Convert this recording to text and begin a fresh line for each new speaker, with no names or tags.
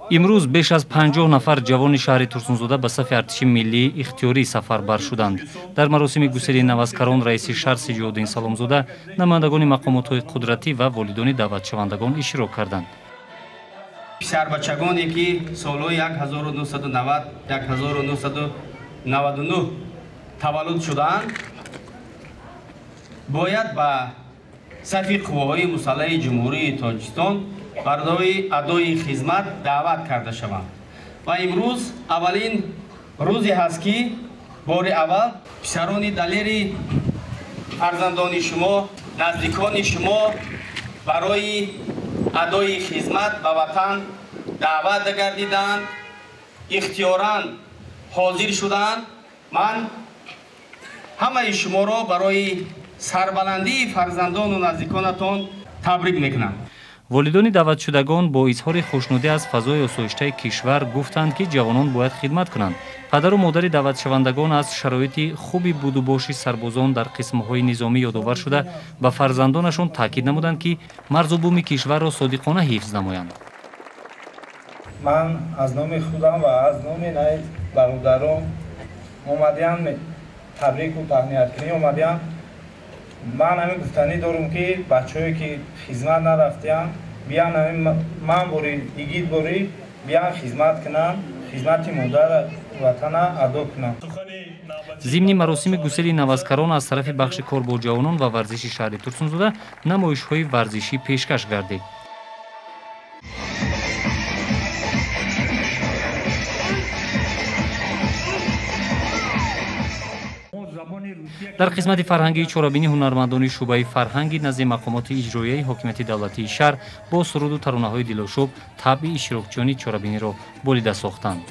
Имрӯз беш аз 50 нафар ҷавони шаҳри Турсунзода ба сафи артиши миллии ихтиёрӣ сафарбар шуданд. Дар маросими гусели наваскарон раиси шаҳр Сиҷоддин Саломзода, намояндагони мақомотҳои қудратӣ ва волидони даъватшавандагон иштирок карданд.
Писарбачагоне ки солҳои 1990, 1999 таваллуд шудаанд, бояд ба сафи қувваҳои мусаллаҳи Ҷумҳурии Тоҷикистон барои адои хизмат даъват карда шаванд. Ва имрӯз аввалин рӯзе ҳаст, ки бори аввал писарони далери фарзандони шумо, наздикони шумо барои адои хизмат ба ватан даъват гардиданд, ихтиёран ҳозир шуданд. Ман ҳамаи шуморо барои сарбаландии фарзандону наздиконатон табрик мекунам.
Волидони даъватшудагон бо изҳори хушнудӣ аз фазои осоиштаи кишвар гуфтанд, ки ҷавонон бояд хидмат кунанд. Падару модари даъватшавандагон аз шароити хуби будубоши сарбозон дар қисмҳои низомӣ ёдовар шуда, ба фарзандонашон таъкид намуданд, ки марзу буми кишварро содиқона ҳифз намоянд.
Ман аз номи худам ва аз номи наи бародарон омадиам, табрику таҳнияткунӣ омадиам. Ман ҳамин гуфтанӣ дорум, ки бачаҳое ки хизмат нарафтиям, биян, ҳамин ман бори игит бори биян хизмат кунанд, хизмати модар ватана адо кунанд.
Зимни маросими гусели наваскарон аз тарафи бахши кор бо ҷавонон ва варзиши шаҳри Турсунзода намоишҳои варзишӣ пешкаш гардид. Дар қисмати фарҳангии чорабинӣ ҳунармандони шӯъбаи фарҳанги назди мақомоти иҷроияи ҳокимияти давлатии шаҳр бо суруду таронаҳои дилошӯб табъи иштирокчиёни чорабиниро болида сохтанд.